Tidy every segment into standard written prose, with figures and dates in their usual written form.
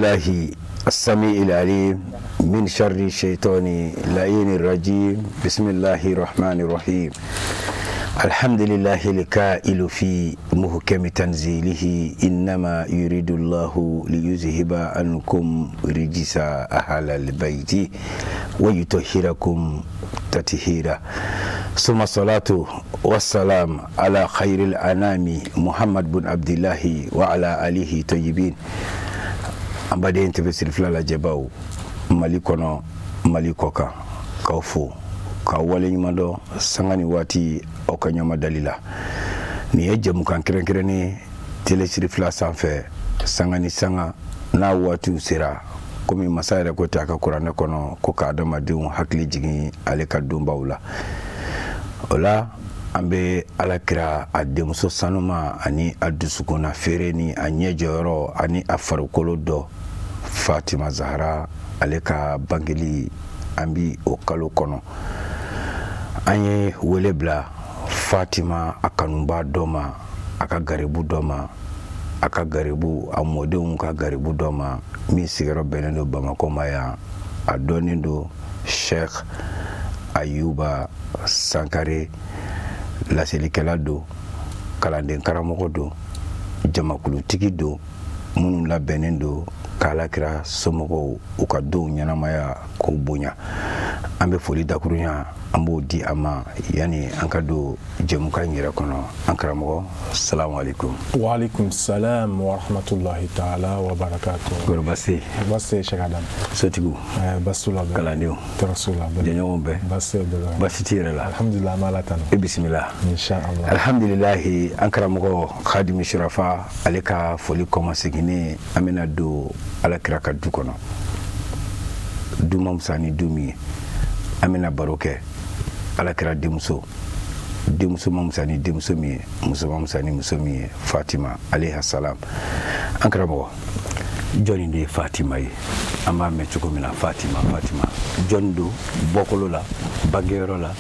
بالله السميع العليم من شر الشيطان اللعين الرجيم. بسم الله الرحمن الرحيم. الحمد لله الكائل في محكم تنزيله: إنما يريد الله ليذهب عنكم رجس أهل البيت ويطهركم تطهيرا. ثم الصلاة والسلام على خير الأنام محمد بن عبد الله وعلى آله طيبين. An baden TV siri fila lajɛbaw, Mali kɔnɔ, Mali kɔ kan, k'aw fo k'aw waleɲuman dɔn sanga ni waati aw ka ɲɔma dali la. Nin ye jɛmukan kɛrɛnkɛrɛnnen télé siri fila sanfɛ, sanga ni sanga n'a waatiw sera, komi masa yɛrɛ ko tɛ a ka kuranɛ kɔnɔ ko ka adamadenw hakili jigin ale ka donbaw la. O la, an bɛ Alakira a denmuso sanuma ani a dusukunna feere ni a ɲɛ jɔyɔrɔ ani a farikolo dɔ, Fatima Zahara, ale ka bangeli, an bi o kalo kɔnɔ. An ye wele bila Fatima a kanuba dɔ ma, a ka garibu dɔ ma, a ka garibu, a mɔdenw ka garibu dɔ ma, min sigiyɔrɔ bɛnnen don Bamakɔ ma yan. A dɔnnen don Sheikh Ayuba Sankare. Laselikɛla don, kalanden karamɔgɔ don, jamakulutigi don, minnu labɛnnen don k'Alakira somɔgɔw u ka denw ɲɛnamaya k'o bonya. An bɛ foli dakurunya, an b'o di a ma yanni an ka don jɛmukan in yɛrɛ kɔnɔ. An karamɔgɔ, salamu aleykum. Waaleykum salam wa rahmatulahi taala wa barakatuh. Kɔrɔ baasi? Baasi Cheikh Adam. Sotigiw? Baasi la bɛɛ. Kalandenw? Tɔɔrɔ la bɛɛ. Jɛɲɔgɔnw bɛɛ? Baasi bɛɛ la. Baasi t'i yɛrɛ la? Alhamdulilah, an b'Ala tanu. I bisimila. Inshallah. Alhamdulilahi, an karamɔgɔ Khadimi Surafa, ale ka foli kɔmaseginnen, an bɛna don Alakira ka du kɔnɔ. Du ma fisa ni du min ye, an bɛna baro kɛ Alakira denmuso, denmuso ma fisa ni denmuso min ye, muso ma fisa ni muso min ye, Fatima alayha salam. An karamɔgɔ, jɔnni de ye Fatima ye? An b'a mɛn cogo min na, Fatima, Fatima, jɔnni don bɔkolo la, bangeyɔrɔ la?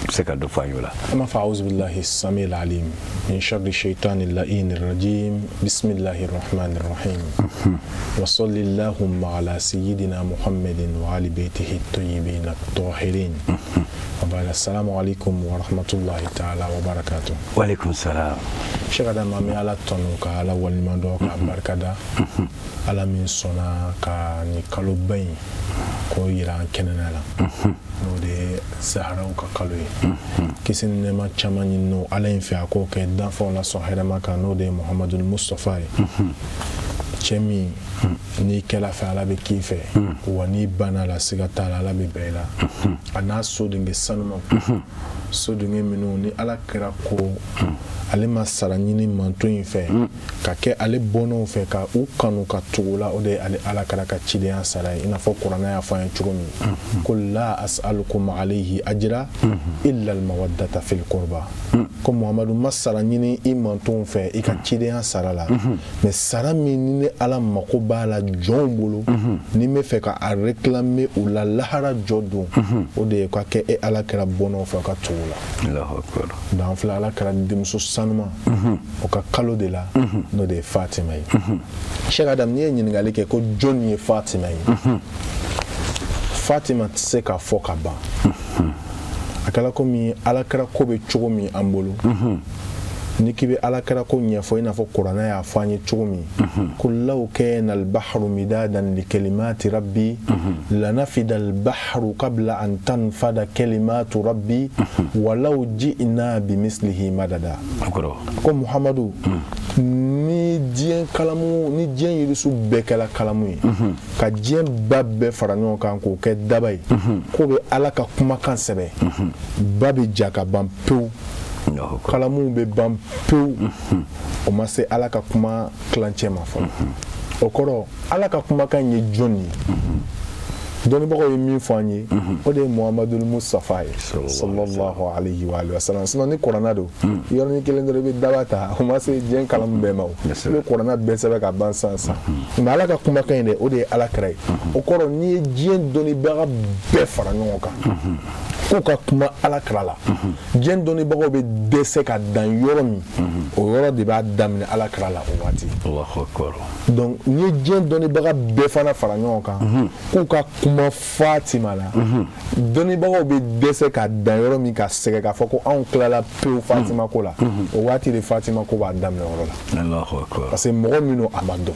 Bɛ se ka dɔ fɔ an ye o la? An b'a fɔ: auzu billahi samil alim min sharri shaitani la'in rajim, bismillahi rahmani rahim, wa salli allahumma ala sayyidina Muhammadin wa ali baitihi tayyibin at-tahirin. Wa ba'da, assalamu alaikum wa rahmatullahi ta'ala wa barakatuh. Waaleykum salam. Cheikh Adam, an bɛ Ala tanu ka Ala waleɲuman dɔn ka barikada, Ala min sɔnna ka nin kaloba in k'o yira an kɛnɛna la, n'o de ye Zaharaw ka kalo ye. Kisi ni nɛɛma caman ɲini Ala in fɛ, a k'o kɛ danfɛnw la sɔn hɛrɛma kan, n'o de ye Muhamadul Mustafa ye, cɛ min n'i kɛla fɛ, Ala bɛ k'i fɛ, wa n'i banna la, siga t'a la, Ala bɛ bɛn i la. A n'a sodenke sanumaw, sodenke minnu ni Ala kɛra ko ale ma sara ɲini manto in fɛ ka kɛ ale bɔnnaw fɛ, ka u kanu ka tugu la, o de ye ale Ala kɛra ka cidenya sara ye, i n'a fɔ kuranɛ y'a fɔ an ye cogo min ko: la as'alukum alayhi ajra illa almawaddata fil qurba. Ko Muhamadu ma sara ɲini i mantonw fɛ i ka cidenya sara la, mais sara min ni ne Ala mako b'a la jɔnw bolo, ni n bɛ fɛ ka a réclamer u la lahara jɔ don, o de ye ka kɛ e Ala kɛra bɔnnaw fɛ ka tugu la. Allahu akbar. Donc an filɛ Ala kɛra denmuso sanuma o ka kalo de la, n'o de ye Fatima ye. Cheikh Adam, n'i ye ɲininkali kɛ ko jɔnni ye Fatima ye, Fatima tɛ se ka fɔ ka ban. A kɛra komi Ala kɛra ko bɛ cogo min an bolo, ni k'i bɛ Ala kɛra ko ɲɛfɔ, i n'a fɔ kuranɛ y'a fɔ an ye cogo min ko: law kana albahru midadan li kalimati rabbi lanafida albahru qabla an tanfada kalimatu rabbi walaw ji'na bimislihi madada. O kɔrɔ? Ko Muhamadu, ni diɲɛ kalamu, ni diɲɛ yirisu bɛɛ kɛla kalamu ye, ka diɲɛ ba bɛɛ fara ɲɔgɔn kan k'o kɛ daba ye k'o bɛ Ala ka kumakan sɛbɛn, ba bɛ ja ka ban pewu. Allahu akbar. Kalamuw bɛ ban pewu, o ma se Ala ka kuma tilancɛ ma fɔlɔ. O kɔrɔ, Ala ka kumakan ye jɔn ye? Dɔnnibagaw ye min fɔ an ye, o de ye Muhamadul Mustafa ye, sallallahu alayhi wa alihi wa sallam. Sinon ni kuranna don, yɔrɔnin kelen dɔrɔn i bɛ daba ta, o ma se diɲɛ kalamu bɛɛ ma. O i bɛ kuranna bɛɛ sɛbɛn ka ban sisan sisan, mais Ala ka kumakan in dɛ, o de ye Ala kira ye. O kɔrɔ, n'i ye diɲɛ dɔnnibaga bɛɛ fara ɲɔgɔn kan K'u ka kuma ala kira la, diɲɛ dɔnnibagaw bɛ dɛsɛ ka dan yɔrɔ min, o yɔrɔ de b'a daminɛ ala kira la o waati. Donc n'i ye diɲɛ dɔnnibaga bɛɛ fana fara ɲɔgɔn kan k'u ka kuma Fatima la, dɔnnibagaw bɛ dɛsɛ ka dan yɔrɔ min, ka sɛgɛn k'a fɔ ko anw tilala pewu Fatima ko la, o waati de Fatima ko b'a daminɛ yɔrɔ la, parce que mɔgɔ min don, a ma dɔn.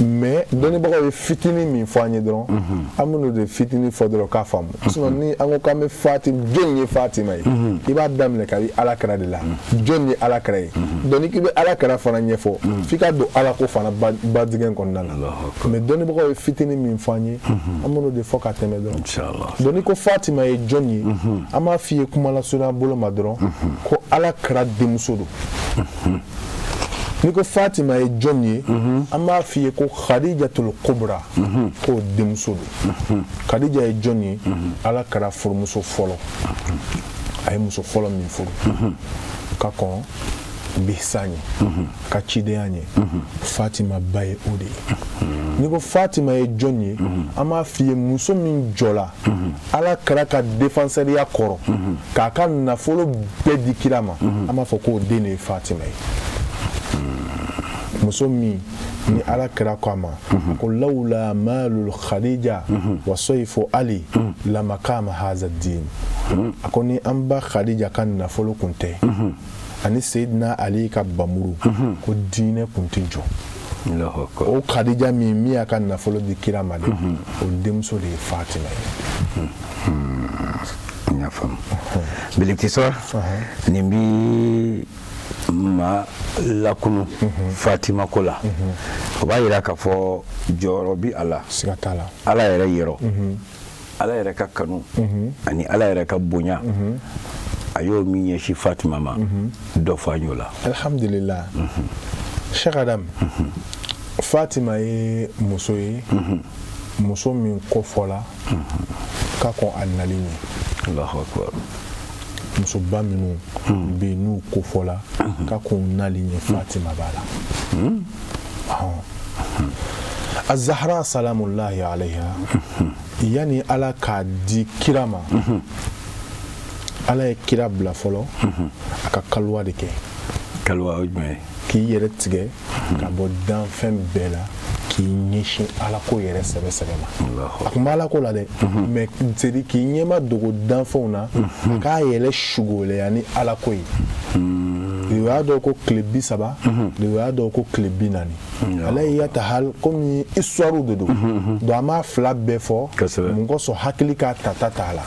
Mais dɔnnibagaw ye fitinin min fɔ an ye dɔrɔn, an bɛn'o de fitinin fɔ dɔrɔn k'a faamu. Sinon ni an ko k'an bɛ Fatima, jɔn ye Fatima ye, i b'a daminɛ kabi ala kira de la. Jɔn ye ala kira ye? Donc n'i k'i bɛ ala kira fana ɲɛfɔ, f'i ka don ala ko fana ba dingɛ kɔnɔna la. Mais dɔnnibagaw ye fitinin min fɔ an ye, an bɛn'o de fɔ ka tɛmɛ dɔrɔn. Donc n'i ko Fatima ye jɔn ye, an b'a f'i ye kuma lasurunya bolo ma dɔrɔn ko ala kira denmuso don. N'i ko Fatima ye jɔn ye, an b'a f'i ye ko Khadijatul Kubra, k'o denmuso don. Khadija ye jɔn ye? Ala kira furumuso fɔlɔ, a ye muso fɔlɔ min furu ka kɔn bisa ɲɛ ka cidenya ɲɛ, Fatima ba ye o de ye. N'i ko Fatima ye jɔn ye, an b'a f'i ye muso min jɔla ala kira ka défenseuriya kɔrɔ k'a ka nafolo bɛɛ di kira ma, an b'a fɔ k'o den de ye Fatima ye. Muso min ni ala kira ko a ma ko lawula malul Khadija wa soyifu Ali lamakama haza din, a ko ni an ba Khadija ka nafolo kun tɛ ani Seyidina Ali ka bamuru, ko diinɛ kun tɛ jɔ. O Khadija min y'a ka nafolo di kira ma dɛ, o denmuso de ye Fatima ye. N y'a faamu. Bilikisɔ nin bi ma lakunu Fatima ko la, o b'a yira k'a fɔ jɔyɔrɔ bi a la. Siga t'a la. Ala yɛrɛ yɔrɔ, ala yɛrɛ ka kanu ani ala yɛrɛ ka bonya, a y'o min ɲɛsin Fatima ma, dɔ fɔ an y'o la. Alhamdulillah, Cheikh Adam, Fatima ye muso ye, muso min ko fɔla ka kɔn a nali ɲɛ. Allahu akbar. Musoba minnu bɛ yen n'u ko fɔla ka kɔn nali ɲɛ, Fatima b'a la. Azahara salamullahi alayha, yanni ala k'a di kira ma, ala ye kira bila fɔlɔ a ka kaluwa de kɛ. Kaluwa o jumɛn ye? K'i yɛrɛ tigɛ ka bɔ danfɛn bɛɛ la, k'i ɲɛsin ala ko yɛrɛ sɛbɛ sɛbɛ ma. A tun bɛ ala ko la dɛ, mais c'est k'i ɲɛma dogo danfɛnw na, a k'a yɛrɛ sugolɛya ni ala ko ye. Riwaya dɔw ko tile 30, riwaya dɔw ko tile 40. Ala y'i ta hali komi histoire de don, donc an b'a fila bɛɛ fɔ mun kosɔn, hakili k'a tata t'a la.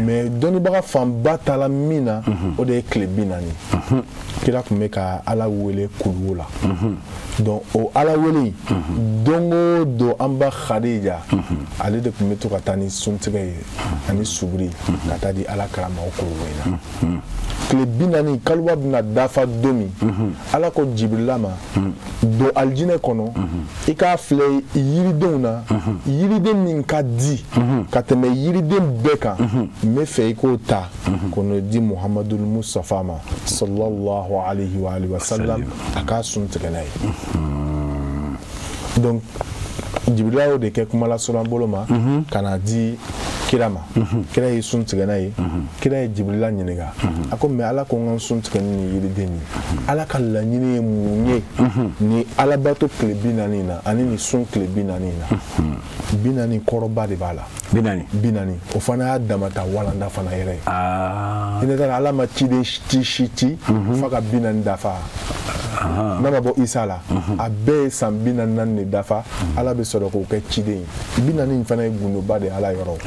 Mais dɔnnibaga fanba ta la min na, o de ye tile 40. Kira tun bɛ ka ala wele kuluwo la. Donc o ala wele, don o don, an ba Khadija ale de tun bɛ to ka taa ni suntigɛ ye ani subiri ka taa di ala kira ma o kuluwo in na. Tile 40 kaluwa bɛna dafa don min, ala ko Jibirila ma: don alijinɛ kɔnɔ, i k'a filɛ yiridenw na, yiriden min ka di ka tɛmɛ yiriden bɛɛ kan, n bɛ fɛ i k'o ta k'o n'o di Muhamadul Mustafa ma sallallahu alayhi wa alihi wa sallam, a k'a sun tigɛ n'a ye. Donc Jibirila y'o de kɛ kuma lasurunya bolo ma ka na di kira ma. Kira ye sun tigɛ n'a ye. Kira ye Jibirila ɲininka, a ko: mais ala ko n ka sun tigɛ ni nin yiriden ye, ala ka laɲini ye mun ye ni alabato tile 40 na ani nin sun tile 40 na? 40 kɔrɔba de b'a la. 40. 40, o fana y'a damata walanda fana yɛrɛ ye. I ne taara, ala ma ciden ci si ci f'a ka 40 dafa. N'a ma bɔ Isa la, a bɛɛ ye san 44 de dafa, ala bɛ sɔrɔ k'o kɛ ciden ye. 40 in fana ye gundoba de ye ala yɔrɔ.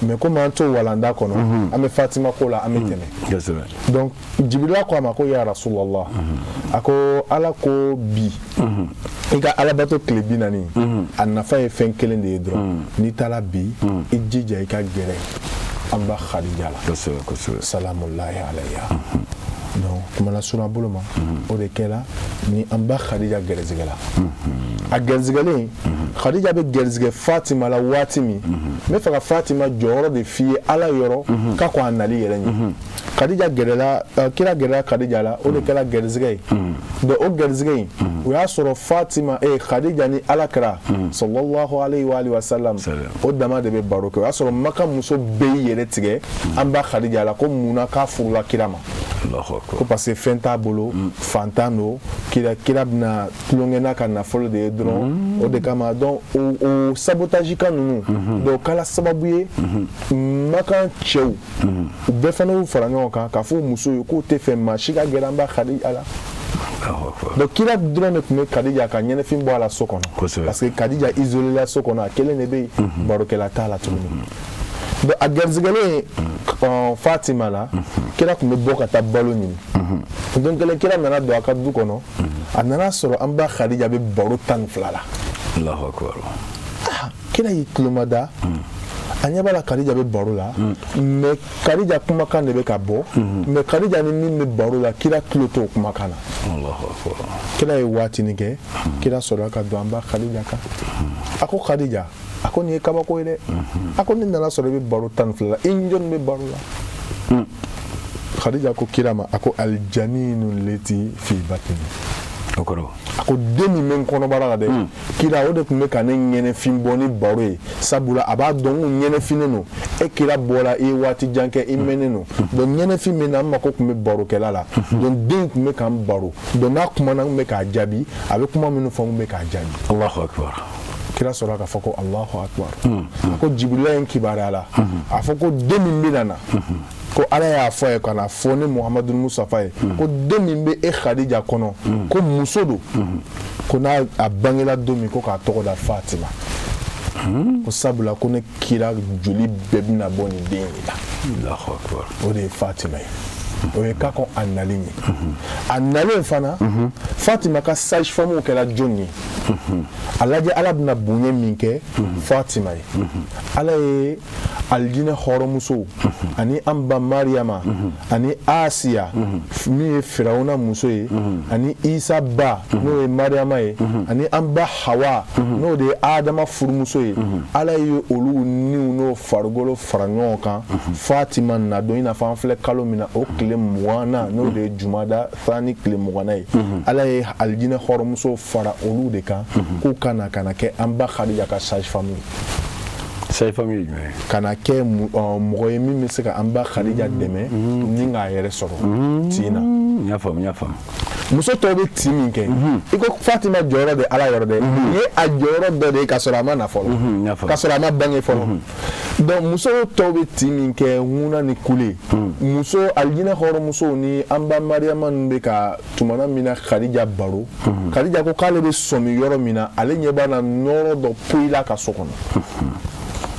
Mais komi an t'o walanda kɔnɔ, an bɛ Fatima ko la, an bɛ tɛmɛ. Donc Jibirila ko a ma ko: ya Rasulallah, a ko ala ko bi i ka alabato tile 40, a nafa ye fɛn kelen de ye dɔrɔn. N'i taara bi, i jija i ka gɛrɛ an ba Khadija la. Kosɛbɛ kosɛbɛ. Salamulahi alayha. Donc kuma lasurunya bolo ma, o de kɛra ni an ba Khadija gɛrɛsɛgɛ la. A gɛrɛsɛgɛlen, Khadija bɛ gɛrɛsɛgɛ Fatima la waati min, n bɛ fɛ ka Fatima jɔyɔrɔ de f'i ye Ala yɔrɔ k'a kɔn a nali yɛrɛ ɲɛ. Khadija gɛrɛla, kira gɛrɛla Khadija la, o de kɛra gɛrɛsɛgɛ ye. Donc o gɛrɛsɛgɛ in, o y'a sɔrɔ Fatima Khadija ni Ala kira sallallahu alayhi wa alihi wa sallam, o dama de bɛ baro kɛ. O y'a sɔrɔ Maka muso bɛɛ y'i yɛrɛ tigɛ an ba Khadija la, ko munna k'a furula kira ma, ko parce que fɛn t'a bolo, fantan don, kira bɛna tulonkɛ n'a ka nafolo de ye dɔrɔn, o de kama. Donc o sabotage kan ninnu, donc kɛla sababu ye Makan cɛw u bɛɛ fana y'u fara ɲɔgɔn kan k'a fɔ muso ye k'u tɛ fɛ maa si ka gɛrɛ an ba Khadija la. Donc kira dɔrɔn de tun bɛ Khadija ka ɲɛnafin bɔ a la so kɔnɔ, parce que Khadija isolé la so kɔnɔ, a kelen de bɛ yen, barokɛla t'a la tuguni. Donc a gɛrɛsɛgɛlen Fatima la, kira tun bɛ bɔ ka taa balo ɲini. Don kelen, kira nana don a ka du kɔnɔ, a nana sɔrɔ an ba Khadija bɛ baro 12 la. Allahu akbar. Kira y'i tuloma da, a ɲɛ b'a la Khadija bɛ baro la, mais Khadija kumakan de bɛ ka bɔ, mais Khadija ni min bɛ baro la, kira tulo t'o kumakan na. Allahu akbar. Kira ye waatinin kɛ, kira sɔrɔla ka don an ba Khadija kan. A ko Khadija, a ko nin ye kabako ye dɛ. A ko ne nana sɔrɔ i bɛ baro 12 la, i ni jɔnni bɛ baro la? Khadija ko kira ma, a ko aljaninu leti fi batni. O kɔrɔ? A ko den min bɛ n kɔnɔbara la dɛ, kira, o de tun bɛ ka ne ɲɛnɛfin bɔ ni baro ye, sabula a b'a dɔn ko ɲɛnɛfinen don. E kira bɔra, i ye waati jan kɛ, i mɛnnen don, donc ɲɛnɛfin min na, n mako tun bɛ barokɛla la. Donc den tun bɛ ka n baro, donc n'a kumana, n bɛ k'a jaabi, a bɛ kuma minnu fɔ, n bɛ k'a jaabi. Allahu akbar. Kira sɔrɔla k'a fɔ ko Allahu akbar. A ko Jibirila ye n kibaruya la, a fɔ ko den min bɛ na, ko Ala y'a fɔ a ye ka na fɔ ne Muhamadu Mustafa ye, ko den min bɛ e Khadija kɔnɔ, ko muso don, ko n'a a bangela don min, ko k'a tɔgɔ da Fatima, ko sabula ko ne kira joli bɛɛ bɛna bɔ nin den in la. Allahu akbar. O de ye Fatima ye. O ye k'a kɔn a nalen ye. A nalen fana, Fatima ka sage femme kɛra jɔn ye? A lajɛ, Ala bɛna bonya min kɛ Fatima ye. Ala ye alijinɛ hɔrɔnmusow ani an ba Mariyama ani Asiya min ye Firawuna muso ye, ani Isa ba n'o ye Mariyama ye, ani an ba Hawa n'o de ye Adama furumuso ye, Ala ye olu niw n'o farikolo fara ɲɔgɔn kan Fatima na don, i n'a fɔ an filɛ kalo min na, o tile 20 na, n'o de ye Jumada Thani tile 20 ye. Ala ye alijinɛ hɔrɔnmusow fara olu de kan k'u ka na ka na kɛ an ba Khadija ka sage femme ye. Sage femme ye jumɛn ye? Ka na kɛ mɔgɔ ye min bɛ se ka an ba Khadija dɛmɛ ni k'a yɛrɛ sɔrɔ tin na. N y'a faamu, n y'a faamu. Muso tɔw bɛ tin min kɛ, i ko Fatima jɔyɔrɔ de Ala yɔrɔ dɛ, nin ye a jɔyɔrɔ dɔ de ye ka sɔrɔ a ma na fɔlɔ, ka sɔrɔ a ma bange fɔlɔ. Donc muso tɔw bɛ tin min kɛ, ŋuna ni kule, muso alijinɛ hɔrɔnmusow ni an ba Mariyama ninnu bɛ ka tumana min na Khadija baro, Khadija ko k'ale bɛ sɔmi yɔrɔ min na, ale ɲɛ b'a la nɔrɔ dɔ poyila ka so kɔnɔ.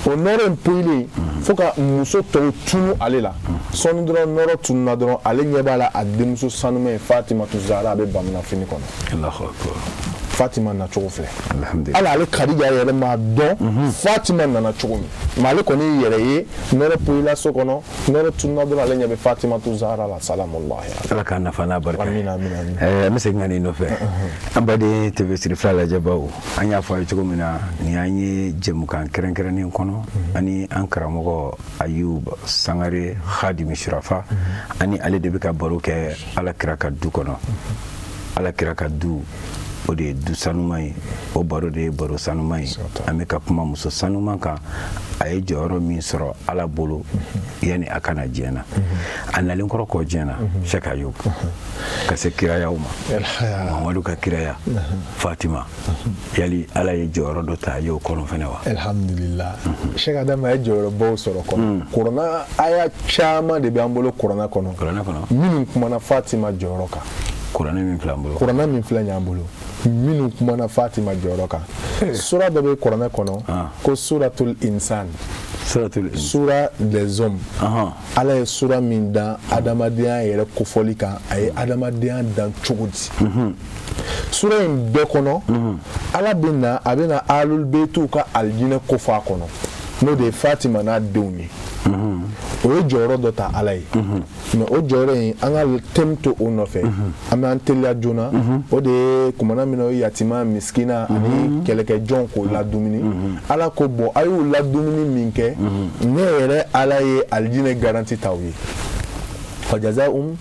O nɔrɔ in poyilen fo ka muso tɔw tunu ale la. Sɔɔni dɔrɔn, nɔrɔ tununa dɔrɔn, ale ɲɛ b'a la a denmuso sanuma ye Fatimatu Zahra, a bɛ bamuna fini kɔnɔ. Allahu akbar. Fatima nacogo filɛ. Alhamdulillah. Hali ale Khadija yɛrɛ m'a dɔn Fatima nana cogo min, mais ale kɔni y'i yɛrɛ ye nɔrɔ poyila so kɔnɔ, nɔrɔ tununa dɔrɔn, ale ɲɛ bɛ Fatimatu Zahra la, salamulahi. Ala k'a nafa n'a barika. Amina, amina, amina. An bɛ segin ka n'i nɔfɛ. An baden TV Siri fila lajɛbaw, an y'a fɔ a ye cogo min na, nin y'an ye jɛmukan kɛrɛnkɛrɛnnen kɔnɔ ani an karamɔgɔ Ayub Sangare Khadimi Surafa, ani ale de bɛ ka baro kɛ Ala kira ka du kɔnɔ. Ala kira ka du, o de ye du sanuman ye, o baro de ye baro sanuman ye. An bɛ ka kuma muso sanuman kan, a ye jɔyɔrɔ min sɔrɔ Ala bolo yanni a ka na diɲɛ na. A nalen kɔrɔ kɔ diɲɛ na, Cheikh Ayub, ka se kirayaw ma, Mamadu ka kiraya, Fatima, yali Ala ye jɔyɔrɔ dɔ ta a y'o kɔnɔ fɛnɛ wa? Alhamdulillah, Cheikh Adama ye jɔyɔrɔbaw sɔrɔ kɔnɔ. Kuranna aya caman de bɛ an bolo kuranna kɔnɔ, kuranna kɔnɔ minnu kumana Fatima jɔyɔrɔ kan. Kuranɛ min filɛ an bolo, kuranɛ min filɛ ɲ'an bolo, minnu kumana Fatima jɔyɔrɔ kan. Sura dɔ bɛ kuranɛ kɔnɔ ko suratul insan. Suratul insan, sura des hommes. Ala ye sura min dan adamadenya yɛrɛ kofɔli kan, a ye adamadenya dan cogo di? Sura in bɛɛ kɔnɔ, Ala bɛ na, a bɛ na alul beytiw ka alijinɛ kofɔ a kɔnɔ, n'o de ye Fatima n'a denw ye. O ye jɔyɔrɔ dɔ ta Ala ye, mais o jɔyɔrɔ in, an ka thème to o nɔfɛ, an bɛ an teliya joona. O de ye kumana min na, o ye yatima, misikina ani kɛlɛkɛjɔn k'o ladumuni. Ala ko: bɔn, a y'u ladumuni min kɛ, ne yɛrɛ Ala ye alijinɛ garantie ta u ye. Fajazaum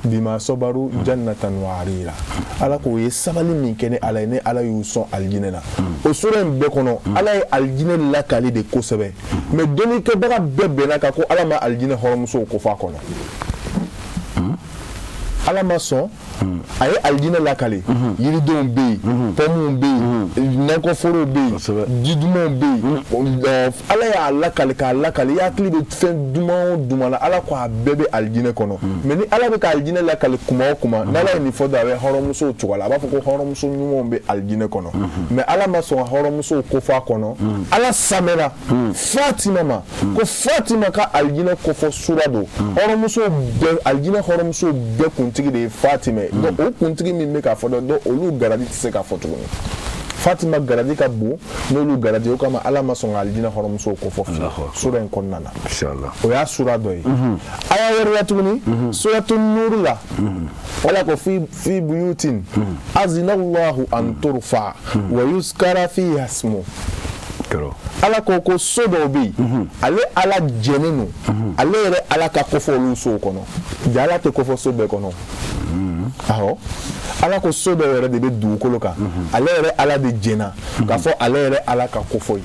bima sabaru jannatan wa harira. Ala k'o ye sabali min kɛ ni Ala ye, ne Ala y'u sɔn alijinɛ na. O sura in bɛɛ kɔnɔ, Ala ye alijinɛ lakali de kosɛbɛ, mais dɔnnikɛbaga bɛɛ bɛnna kan ko Ala ma alijinɛ hɔrɔnmusow ko fɔ a kɔnɔ. Ala ma sɔn. A ye alijinɛ lakali, yiridenw bɛ yen, pɔmuw bɛ yen, nakɔforow bɛ yen, ji dumanw bɛ yen. Ala y'a lakali k'a lakali, i hakili bɛ fɛn duman o duman na, Ala ko a bɛɛ bɛ alijinɛ kɔnɔ. Mais ni Ala bɛ ka alijinɛ lakali kuma o kuma, n'Ala ye nin fɔ dɔrɔn, a bɛ hɔrɔnmusow tugu a la, a b'a fɔ ko hɔrɔnmuso ɲumanw bɛ alijinɛ kɔnɔ. Mais Ala ma sɔn ka hɔrɔnmusow ko fɔ a kɔnɔ. Ala samɛna Fatima ma ko Fatima ka alijinɛ kofɔ sura don. Hɔrɔnmusow bɛɛ, alijinɛ hɔrɔnmusow bɛɛ kuntigi de ye Fatima ye. Donc o kuntigi min bɛ k'a fɔ dɛ, donc olu garadi tɛ se k'a fɔ tuguni. Fatima garadi ka bon n'olu garadi. O kama Ala ma sɔn ka alijinɛ hɔrɔnmusow ko fɔ sura in kɔnɔna na. O y'a sura dɔ ye. Aya wɛrɛ la tuguni, suratu Nuru la, Ala ko: fi buyutin azina Allahu an turfa wa yuzkara fiha ismu. Ala ko so dɔw bɛ yen, ale Ala jɛnen don ale yɛrɛ Ala ka kofɔ olu sow kɔnɔ. Ja Ala tɛ kofɔ so bɛɛ kɔnɔ. Awɔ, Ala ko so dɔw yɛrɛ de bɛ dugukolo kan, ale yɛrɛ Ala de jɛnna k'a fɔ ale yɛrɛ Ala ka kofɔ ye.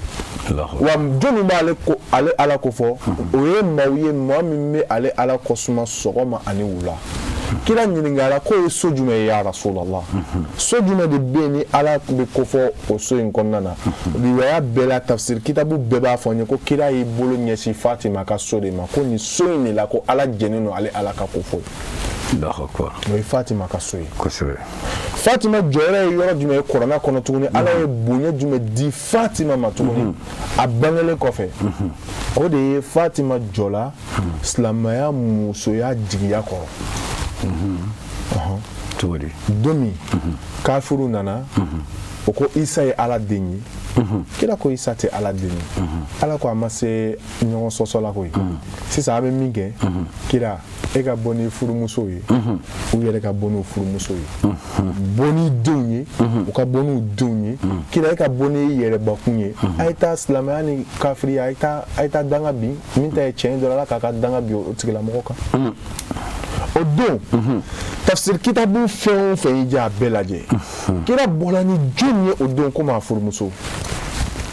Wa jɔnni b'ale ko ale Ala kofɔ? O ye maaw ye, maa min bɛ ale Ala kɔsuma sɔgɔma ani wula. Kira ɲininkara k'o ye so jumɛn ye? Ya Rasulallah, so jumɛn de bɛ yen ni Ala bɛ kofɔ o so in kɔnɔna na? Riwaya bɛɛ la, tafsir kitabu bɛɛ b'a fɔ n ye ko kira y'i bolo ɲɛsin Fatima ka so de ma, ko nin so in de la ko Ala jɛnnen don ale Ala ka kofɔ. O ye Fatima ka so ye. Fatima jɔyɔrɔ ye yɔrɔ jumɛn ye kuranɛ kɔnɔ tuguni? Ala ye bonya jumɛn di Fatima ma tuguni a bangelen kɔfɛ? O de ye Fatima jɔla silamɛya musoya jigiya kɔrɔ. Cogo di? Don min kafiru nana, o ko Isa ye Ala den ye. Kira ko Isa tɛ Ala den ye. Ala ko a ma se ɲɔgɔn sɔsɔ la koyi. Sisan an bɛ min kɛ, kira, e ka bɔ ni furumusow ye, u yɛrɛ ka bɔ n'u furumusow ye, bɔ ni denw ye, u ka bɔ n'u denw ye. Kira, e ka bɔ n'i yɛrɛbakun ye. A ye taa silamɛya ni kafiriya, a ye taa danga bin. Min ta ye tiɲɛ ye dɔrɔn, Ala k'a ka danga bin o tigilamɔgɔ kan. O don, tafsir kitabu fɛn o fɛn y'i diya, a bɛɛ lajɛ, kira bɔra ni jɔn ye o don? Komi a furumuso.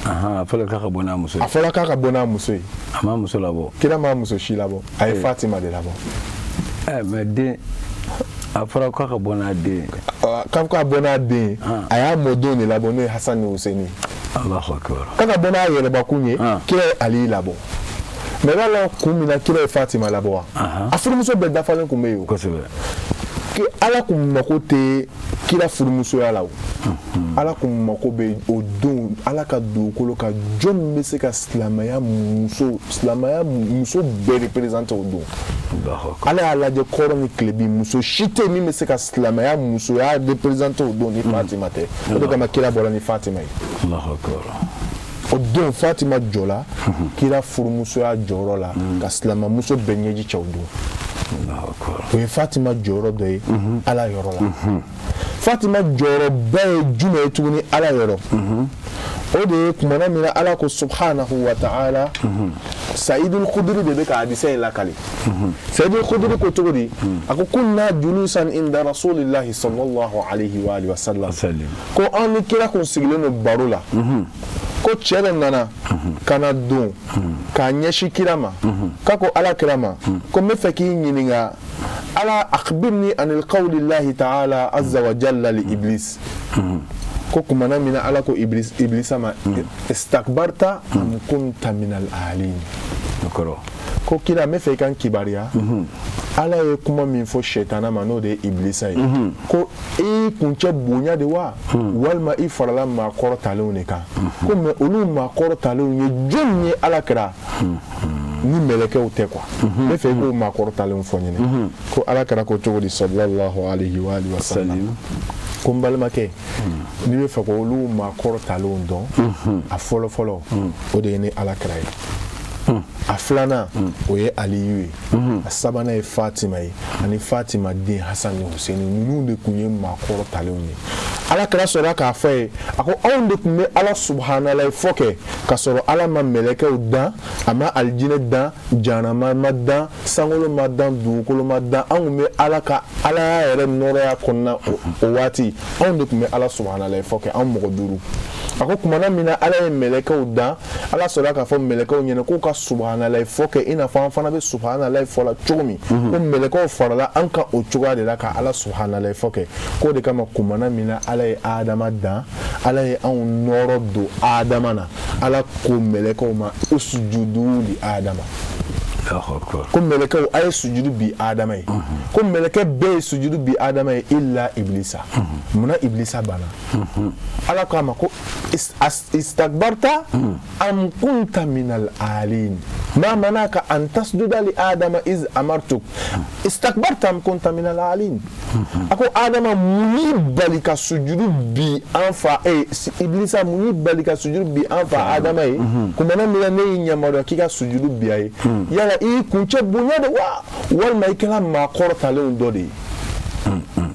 A fɔra k'a ka bɔ n'a muso ye. A fɔra k'a ka bɔ n'a muso ye. A ma muso labɔ. Kira ma muso si labɔ, a ye Fatima de labɔ. Ɛ, mais den, a fɔra k'a ka bɔ n'a den ye. K'a ka bɔ n'a den ye, a y'a mɔdenw de labɔ, n'o ye Hasan ni Hussein ye. Allahu akbar. K'a ka bɔ n'a yɛrɛbakun ye, kira ye Ali labɔ. Mais i b'a lɔn kun min na kira ye Fatima labɔ wa? A furumuso bɛɛ dafalen kun bɛ yen o. Ala kun mako tɛ kira furumusoya la o. Ala kun mako bɛ o don Ala ka dugukolo kan, jɔn bɛ se ka silamɛya muso bɛɛ représenter o don? Ala y'a lajɛ kɔrɔ ni tilebin, muso si tɛ yen min bɛ se ka silamɛya musoya représenter o don ni Fatima tɛ. O de kama kira bɔra ni Fatima ye. O don, Fatima jɔla kira furumusoya jɔyɔrɔ la ka silamɛmuso bɛɛ ɲɛji cɛ o don. O ye Fatima jɔyɔrɔ dɔ ye Ala yɔrɔ la. Fatima jɔyɔrɔba ye jumɛn ye tuguni Ala yɔrɔ? O de ye kumana min na Ala ko subhanahu wa ta'ala, Saidul Khudri de bɛ ka hadisa in lakale. Saidul Khudri ko cogo di? A ko: kunna julusan inda rasulillahi sallallahu alayhi wa alihi wa sallam. Ko an ni kira kun sigilen don baro la, ko cɛ dɔ nana ka na don k'a ɲɛsin kira ma, k'a ko Ala kira ma ko n bɛ fɛ k'i ɲininka ala akhbirni anil qawli llahi ta'ala azza wa jalla li iblis. Ko kumana min na Ala ko iblis, iblisa ma: istakbarta am kunta minal alin. Ko kira, n bɛ fɛ i ka n kibaruya, Ala ye kuma min fɔ sɛtana ma, n'o de ye iblisa ye, ko i kuncɛ bonya de wa, walima i farala maa kɔrɔtalenw de kan? Ko mais olu maa kɔrɔtalenw ye jɔn ye, Ala kɛra, ni mɛlɛkɛw tɛ quoi? N bɛ fɛ i k'o maa kɔrɔtalenw fɔ n ɲɛna. Ko Ala kɛra ko cogo di, sallallahu alayhi wa alihi wa sallam? Ko n balimakɛ, n'i bɛ fɛ k'olu maa kɔrɔtalenw dɔn, a fɔlɔ fɔlɔ, o de ye ni Ala kɛra ye. A filanan, o ye Aliyu ye. A sabanan ye Fatima ye, ani Fatima den Hasan ni Huseni. Ninnu de tun ye maakɔrɔ talenw ye. Ala kira sɔrɔla k'a fɔ ye, a ko anw de tun bɛ Ala subahanallahi fɔ kɛ k'a sɔrɔ Ala ma mɛlɛkɛw dan, a ma alijinɛ dan, jahanama ma dan, sankolo ma dan, dugukolo ma dan. Anw tun bɛ Ala ka Alaya yɛrɛ nɔɔrɔya kɔnɔna o waati. Anw de tun bɛ Ala subahanallahi fɔ kɛ, anw mɔgɔ duuru. A ko kumana min na Ala ye mɛlɛkɛw dan, Ala sɔrɔla k'a fɔ mɛlɛkɛw ɲɛna k'u ka subahanallahi fɔ kɛ i n'a fɔ an fana bɛ subahanallahi fɔ la cogo min. Ko mɛlɛkɛw farala an kan o cogoya de la ka Ala subahanallahi fɔ kɛ. K'o de kama kumana min na Ala ye Adama dan, Ala ye anw nɔɔrɔ don Adama na, Ala ko mɛlɛkɛw ma usujudu li Adama. Ko mɛlɛkɛw, a ye sujudu bi Adama ye. Ko mɛlɛkɛ bɛɛ ye sujudu bi Adama ye, illa Iblisa. Munna Iblisa banna? Ala ko a ma ko istakbarta am kunta minal alin ma manaka an tasjuda li Adama iz amartuk istakbarta am kunta minal alin. A ko Adama, mun y'i bali ka sujudu bi an fa e Iblisa, mun y'i bali ka sujudu bi an fa Adama ye kumana min na ne y'i yamaruya k'i ka sujudu bi a ye? Yala i y'i kuncɛ bonya de wa, walima i kɛra maa kɔrɔtalenw dɔ de ye?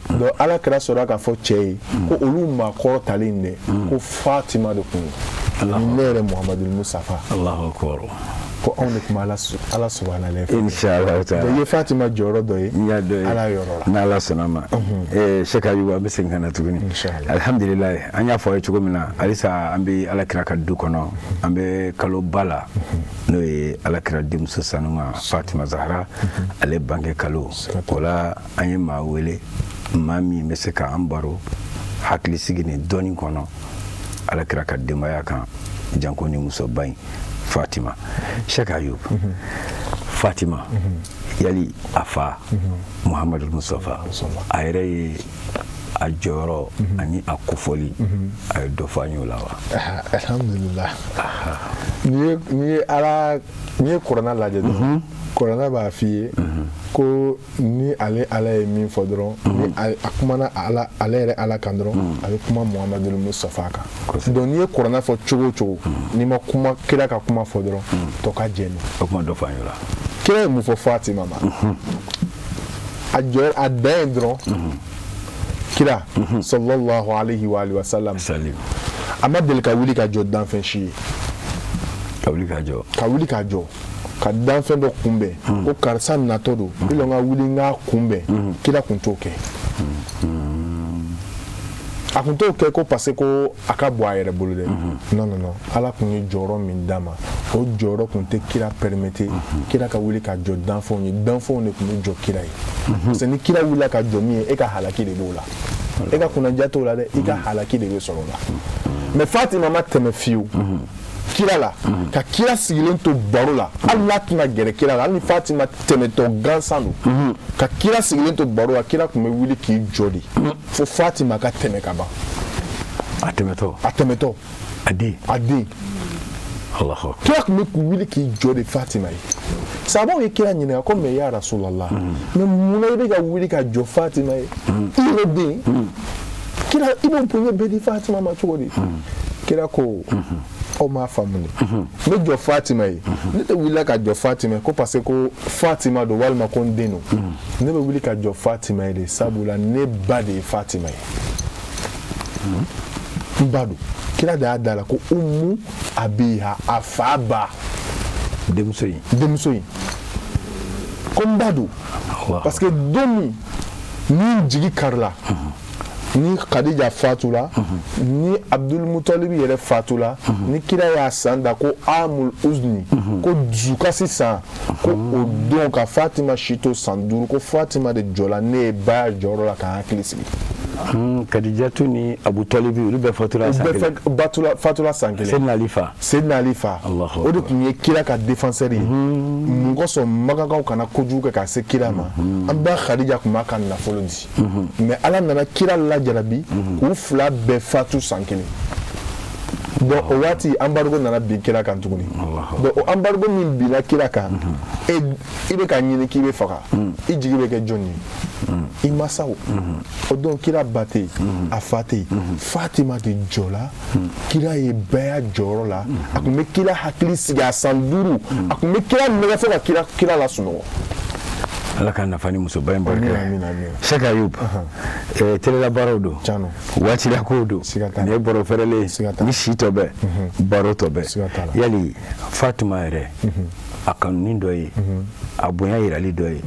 Donc Ala kira sɔrɔla k'a fɔ cɛ ye ko olu maa kɔrɔtalen dɛ, ko Fatima de kun ni ne yɛrɛ Muhamadu Mustafa. Allahu akbar. Ko anw de tun bɛ Ala subahana fɛ. Inshallah taala. I ye Fatima jɔyɔrɔ dɔ ye. N y'a dɔ ye. Ala yɔrɔ la. N'Ala sɔnna ma. Cheikh Ayuba, an bɛ segin ka na tuguni. Inshallah. Alhamdulilayi, an y'a fɔ aw ye cogo min na, halisa an bɛ Ala kira ka du kɔnɔ, an bɛ kaloba la, n'o ye Ala kira denmuso sanuma Fatima Zahara ale bange kalo. O la an ye maa wele, maa min bɛ se k'an baro hakilisigi ni dɔnni kɔnɔ Ala kira ka denbaya kan, janko ni musoba in Fatima. Cheikh Ayub, Fatima, yali a fa Muhamadu Mustafa, a yɛrɛ ye a jɔyɔrɔ ani a kofɔli, a ye dɔ fɔ an y'o la wa? Alhamdulillah, n'i ye Ala, n'i ye kuranna lajɛ dɔrɔn, kuranna b'a f'i ye ko ni ale Ala ye min fɔ dɔrɔn, ni a kumana Ala, ale yɛrɛ Ala kan dɔrɔn, a bɛ kuma Muhamadu Mustafa kan. Donc n'i ye kuranna fɔ cogo o cogo, n'i ma kuma kira ka kuma fɔ dɔrɔn, tɔ ka jɛ. O kuma dɔ fɔ an y'o la. Kira ye mun fɔ Fatima ma? A jɔ a dan ye dɔrɔn, kira sallallahu alayhi wa alihi wa sallam, salim, a ma deli ka wuli ka jɔ danfɛn si ye. Ka wuli ka jɔ. Ka wuli ka jɔ ka danfɛn dɔ kunbɛn ko karisa natɔ don, i n ka wuli n k'a kunbɛn, kira kun t'o kɛ. A kun t'o kɛ ko parce que ko a ka bɔ a yɛrɛ bolo dɛ. Non, non, non, Ala kun ye jɔyɔrɔ min d'a ma, o jɔyɔrɔ kun tɛ kira permettre kira ka wuli ka jɔ danfɛnw ye. Danfɛnw de kun bɛ jɔ kira ye, parce que ni kira wulila ka jɔ min ye, e ka halaki de b'o la, e ka kunnaja t'o la dɛ, i ka halaki de bɛ sɔrɔ o la. Mais Fatima ma tɛmɛ fiyewu kira la ka kira sigilen to baro la, hali n'a tɛna gɛrɛ kira la, hali ni Fatima tɛmɛtɔ gansan don ka kira sigilen to baro la, kira tun bɛ wuli k'i jɔ de fo Fatima ka tɛmɛ ka ban. A tɛmɛtɔ. A tɛmɛtɔ. A den. A den. Allahu akbar. Kira tun bɛ wuli k'i jɔ de Fatima ye. Sabaw ye kira ɲininka ko mais ya Rasulallah, mais munna i bɛ ka wuli ka jɔ Fatima ye, i yɛrɛ den? Kira, i b'o bonya bɛɛ di Fatima ma cogo di? Kira ko aw m'a faamu de, n bɛ jɔ Fatima ye, ne tɛ wulila ka jɔ Fatima ye ko parce que ko Fatima don walima ko n den don. Ne bɛ wuli ka jɔ Fatima ye de sabula ne ba de ye Fatima ye, n ba don. Kira de y'a da la ko umu abiha, a fa ba. Denmuso in. Denmuso in, ko n ba don, parce que don min ni n jigi karila, ni Khadija fatula, ni Abdul Mutalibi yɛrɛ fatula, ni kira y'a san da ko amul uzni, ko dusukasi san, ko o don ka Fatima si to san 5, ko Fatima de jɔla ne ye baya jɔyɔrɔ la k'an hakili sigi. Khadijatu ni Abu Talibi, olu bɛɛ fatula san kelen. Bɛɛ fatula san kelen. Seydina Ali fa. Seydina Ali fa, o de tun ye kira ka défenseur ye. Mun kosɔn? Makakaw kana kojugu kɛ ka se kira ma. An ba Khadija tun b'a ka nafolo di, mais Ala nana kira lajarabi k'u fila bɛɛ fatu san kelen. Donc o waati embargo nana bin kira kan tuguni. Donc o embargo min binna kira kan, e i bɛ ka ɲini k'i bɛ faga, i jigi bɛ kɛ jɔn ye? I masaw. O don kira ba tɛ yen, a fa tɛ yen. Fatima de jɔla kira ye baya jɔyɔrɔ la. A tun bɛ kira hakili sigi a san 5, a tun bɛ kira nɛgɛ fo ka kira lasunɔgɔ. Ala ka nafa ni musoba in barika ye. Cheikh Ayub, telela baaraw don, waatila kow don, nin ye baro fɛrɛlen ye, ni si tɔ bɛ baro tɔ bɛ. Yali Fatima yɛrɛ a kanuni dɔ ye, a bonya yirali dɔ ye,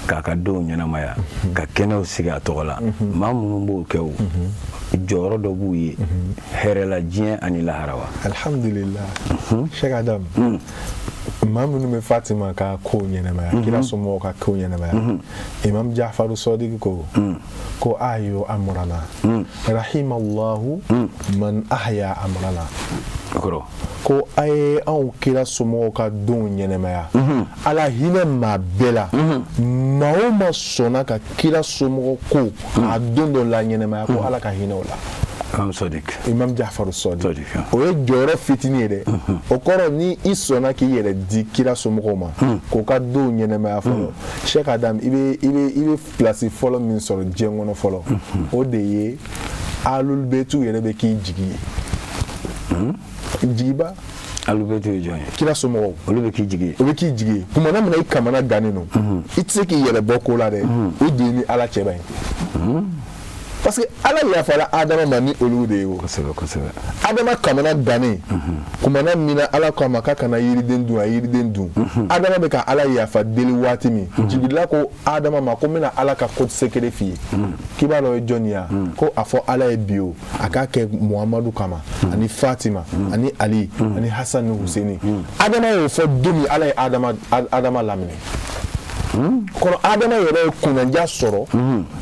k'a ka denw ɲɛnamaya, ka kɛnɛw sigi a tɔgɔ la, maa minnu b'o kɛ o jɔyɔrɔ dɔ b'u ye hɛrɛ la diɲɛ ani lahara wa? Alhamdulillah, Cheikh Adam, maa minnu bɛ Fatima ka kow ɲɛnamaya, kira somɔgɔw ka kow ɲɛnamaya, Imam Jafaru Sɔdiki ko ko ayo amrana rahimallahu man ahya amrana, ko a ye anw kira somɔgɔw ka donw ɲɛnamaya, Ala hinɛ maa bɛɛ la, maa o maa sɔnna ka kira somɔgɔw ko a don dɔ la ɲɛnamaya, ko Ala ka hinɛ o la. Imam Jafaru Sɔdik, o ye jɔyɔrɔ fitinin ye dɛ. O kɔrɔ ni i sɔnna k'i yɛrɛ di kira somɔgɔw ma k'o ka donw ɲɛnamaya fɔlɔ, Cheikh Adam, i bɛ place fɔlɔ min sɔrɔ diɲɛ kɔnɔ fɔlɔ, o de ye Ahlul Baytu yɛrɛ bɛ k'i jigi ye. Jigiba. Ahlul Baytu ye jɔn ye? Kira somɔgɔw. Olu bɛ k'i jigi ye. O bɛ k'i jigi ye. Tuma min na i kamana gannen don, i tɛ se k'i yɛrɛ bɔ ko la dɛ, o de ye ni Ala cɛ ba ye. Parce que Ala yafara Adama ma ni olu de ye o. Kosɛbɛ kosɛbɛ. Adama kamana gannen, kumana min na Ala ko a ma k'a kana yiriden dun, a ye yiriden dun. Adama bɛ ka Ala yafa deli waati min, Jibirila ko Adama ma ko n bɛna Ala ka code secret f'i ye. K'i b'a dɔn o ye jɔn ye wa? Ko a fɔ Ala ye bi o, a k'a kɛ Muhamadu kama, ani Fatima, ani Ali, ani Hasan ni Huseni. Adama y'o fɔ don min, Ala ye Adama laminɛ. Kɔrɔ Adama yɛrɛ ye kunnandiya sɔrɔ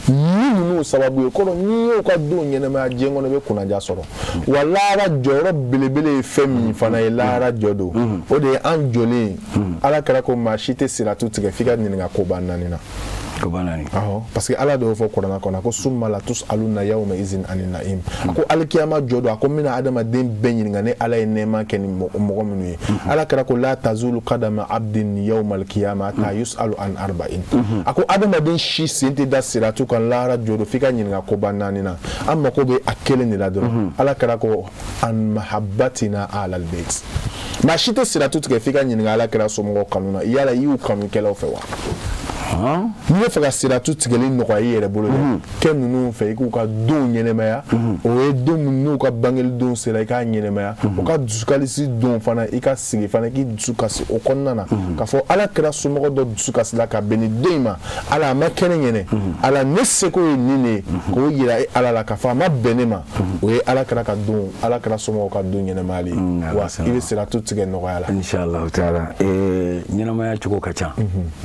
ni ninnu sababu ye. Kɔrɔ n'i y'o ka don ɲɛnamaya diɲɛ kɔnɔ, i bɛ kunnandiya sɔrɔ. Wa lahara jɔyɔrɔ belebele ye fɛn min fana ye lahara jɔ don, o de ye an jɔlen. Ala kɛra ko maa si tɛ siratu tigɛ f'i ka ɲininka koba 4 na. Koba 4. Awɔ, parce que Ala de y'o fɔ kuranɛ kɔnɔ, ko summa la tusaluna yawma izin ani naim. A ko alikiyama jɔ don, a ko n bɛna adamaden bɛɛ ɲininka ne Ala ye nɛɛma kɛ ni mɔgɔ minnu ye. Ala kɛra ko la tazulu qadama abdin yawma alkiyama hatta yusalu an arba'in. A ko adamaden si sen tɛ da siratu kan lahara jɔ don f'i ka ɲininka koba 4 na. An mako bɛ a kelen de la dɔrɔn. Ala kɛra ko an mahabbatina alal bayt. Maa si tɛ siratu tigɛ f'i ka ɲininka Ala kɛra somɔgɔw kanu na, yala i y'u kanukɛlaw fɛ wa? N'i bɛ fɛ ka siratu tigɛli nɔgɔya i yɛrɛ bolo dɛ, kɛ ninnu fɛ i k'u ka donw ɲɛnɛmaya. O ye don min n'u ka bangeli don sera, i k'a ɲɛnɛmaya. O ka dusukalisi don fana, i ka sigi fana k'i dusu kasi o kɔnɔna na, k'a fɔ Ala kɛra somɔgɔ dɔ dusu kasila ka bɛn nin don in ma, Ala a ma kɛ ne ɲɛnɛ, Ala ne seko ye nin de ye, k'o yira e Ala la k'a fɔ a ma bɛn ne ma. O ye Ala kɛra ka don, Ala kɛra somɔgɔw ka don ɲɛnɛmayali ye. Wa i bɛ siratu tigɛ nɔgɔya la. Inshallah taala. Ɲɛnamaya cogo ka ca.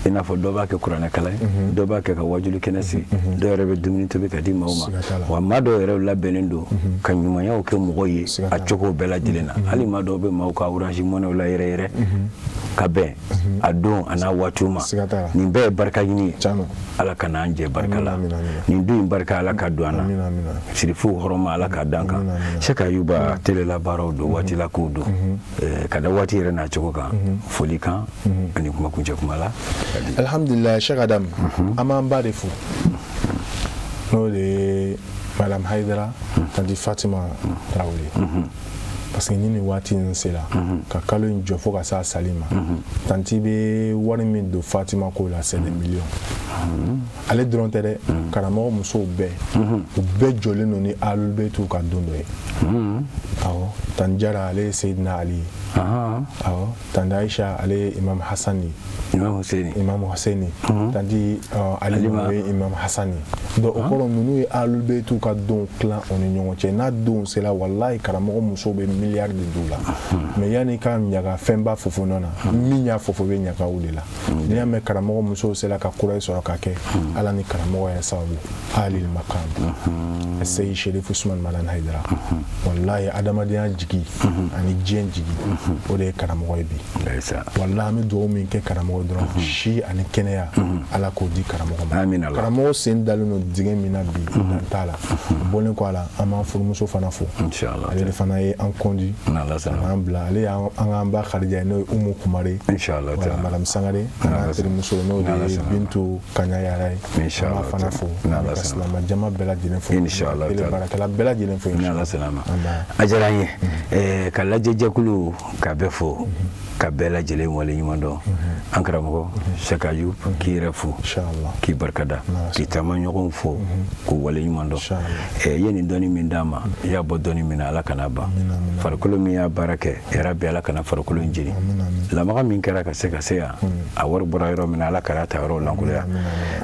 I n'a fɔ dɔ b'a kɛ kuranɛ kalan ye, dɔ b'a kɛ ka wajuli kɛnɛ sigi, dɔw yɛrɛ bɛ dumuni tobi ka di maaw ma, wa maa dɔw yɛrɛ labɛnnen don ka ɲumanyaw kɛ mɔgɔw ye a cogo bɛɛ lajɛlen na. Hali maa dɔw bɛ maaw ka Orange Money la yɛrɛ yɛrɛ ka bɛn a don a n'a waatiw ma. Nin bɛɛ ye barika ɲini ye. Ala ka n'an jɛ barika la, nin du in barika Ala ka don an na, sirifuw hɔrɔma Ala k'a d'an kan. Cheikh Ayuba, telela baaraw don, waati la kow don, ka da waati yɛrɛ n'a cogo kan, foli kan ani kuma kuncɛ kuma la. Alhamdulillah, Cheikh Adam, an b'an ba de fo, n'o de ye Madame Haidara, tanti Fatima Tarawele, parce que ni nin waati in sera ka kalo in jɔ fo ka s'a sali ma, tanti bɛ wari min don Fatima ko la, c'est des millions. Ale dɔrɔn tɛ dɛ, karamɔgɔ musow bɛɛ, u bɛɛ jɔlen don ni Ahlul Baytu ka don dɔ ye. Awɔ, tanti Jara, ale ye Seyidina Ali ye. Awɔ, tanti Aisha, ale ye Imam Hassan ye. Imam Husseini. Imam Husseini. Tanti Alima, o ye Imam Hassan ye. Donc o kɔrɔ ninnu ye Ahlul Baytu ka donw tilan o ni ɲɔgɔn cɛ. N'a donw sera, walahi karamɔgɔ musow bɛ miliyari de d'u la. Mais yanni ka ɲaga fɛnba fofo nɔ na, min y'a fofo bɛ ɲaga o de la. N'i y'a mɛn karamɔgɔ musow sera ka kura sɔrɔ ka kɛ, Ala ni karamɔgɔ yɛrɛ sababu, Alil Makam Seyi Sherif Usman Madani Haidara, walahi adamadenya jigi ani diɲɛ jigi, o de ye karamɔgɔ ye bi. Walahi an bɛ dugawu min kɛ karamɔgɔ dɔrɔn, si ani kɛnɛya, Ala k'o di karamɔgɔ ma. Karamɔgɔ sen dalen don dingɛ min na bi, dan t'a la. O bɔlen kɔ a la, an b'an furumuso fana fo. Ale de fana ye an kɔndi N'Ala sɔnna. An bila ale y'an an k'an ba Khadija ye, n'o ye Umu Kumare. Inshallah Voilà, taala. Madame Sangare, an N'Ala n'a sɔnna. terimuso, n'o N'Ala de ye sɔnna. Bintu Kaɲa Yara ye. Inshallah An b'a fana fo. N'Ala Ani ka sɔnna. silama jama bɛɛ lajɛlen fo. Inshallah Tele taala. baarakɛla bɛɛ lajɛlen fo. Ni Ala sɔnna a ma. An b'a. A diyara an ye. Ka lajɛjɛkulu ka bɛɛ fo, ka bɛɛ lajɛlen waleɲuman dɔn. An karamɔgɔ Sɛki Ayub, k'i yɛrɛ fo, Inshallah. k'i barikada, k'i taama ɲɔgɔnw fo, k'u waleɲuman dɔn. Inshallah. I ye nin dɔnni min d'an ma, i y'a bɔ dɔnni min na, Ala kana ban. Farikolo min y'a baara kɛ, yarabi Ala kana farikolo in jeni. Lamaga min kɛra ka se ka se yan, a wari bɔra yɔrɔ min na, Ala kana ta yɔrɔ lankoloya,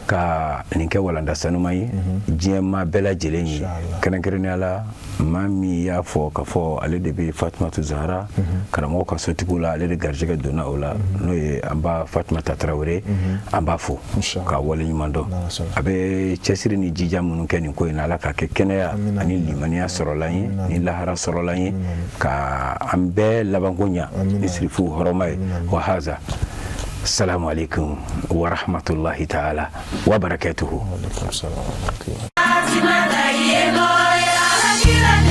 ka nin kɛ walanda sanuman ye diɲɛ maa bɛɛ lajɛlen ye, kɛrɛnkɛrɛnnenya la maa min y'a fɔ k'a fɔ ale de bɛ Fatumatu Zahara karamɔgɔ ka sotigiw la, ale de garijɛgɛ donna o la, n'o ye an ba Fatumata Tarawele. An b'a fo k'a waleɲuman dɔn. A bɛ cɛsiri ni jija minnu kɛ nin ko in na, Ala k'a kɛ kɛnɛya ani limaniya sɔrɔlan ye ni lahara sɔrɔlan ye, ka an bɛɛ labanko ɲa ni sirifuw hɔrɔma ye. Wa haza, salamu alaikum wa rahmatullahi ta'ala wa barakatuhu. Alaikum salam wa rahmatullah. Fatima, la ye moya, la